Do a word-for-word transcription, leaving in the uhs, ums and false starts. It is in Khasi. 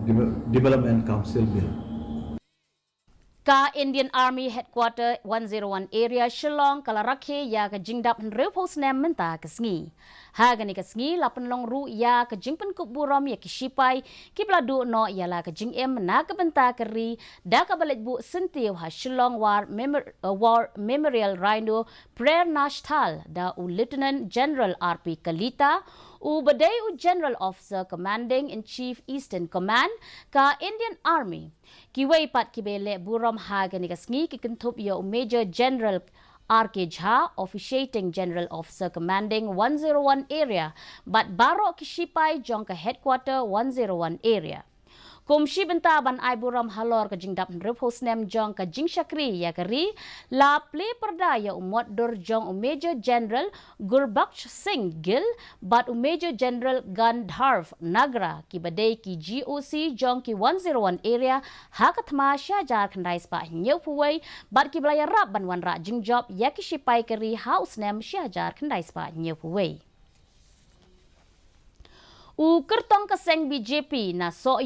Development Council Bill. Ka Indian Army Headquarter one zero one Area Shillong ka la rakhe ïa ka jingdap hynriewphew snem mynta ka sngi. Ha kane ka sngi la pynlong ruh ïa ka jingpynkup burom ïa ki shipai kiba la duh noh ïa la ka jingim na ka bynta ka ri da kaba leit buh syntiew ha Shillong War, Memor- uh, War Memorial Rhino Prerna Sthal da u Lieutenant General R P Kalita, uba dei u General Officer Commanding in Chief Eastern Command ka Indian Army. Kiwei pat kiba leh burom ha kane ka sngi ki kynthup ïa u Major General R K Jha, Officiating General Officer Commanding one zero one Area, bad baroh ki shipai jong ka Headquarter one zero one Area. Kum shi bynta ban ai burom halor ka jingdap hynriewphew snem jong ka jingshakri ïa ka ri, la plie pyrda ïa u mot dur jong u Major General Gurbaksh Singh Gill bad u Major General Gandharv Nagra, kiba dei ki G O C jong ki one zero one Area ha ka thma shi hajar khyndai spah hynñiewphew wei, bad kiba la ïarap ban wanrah jingjop ïa ki shipai ka ri ha u snem shi hajar khyndai spah hynñiewphew wei. U kyrtong ka seng B J P na Sohiong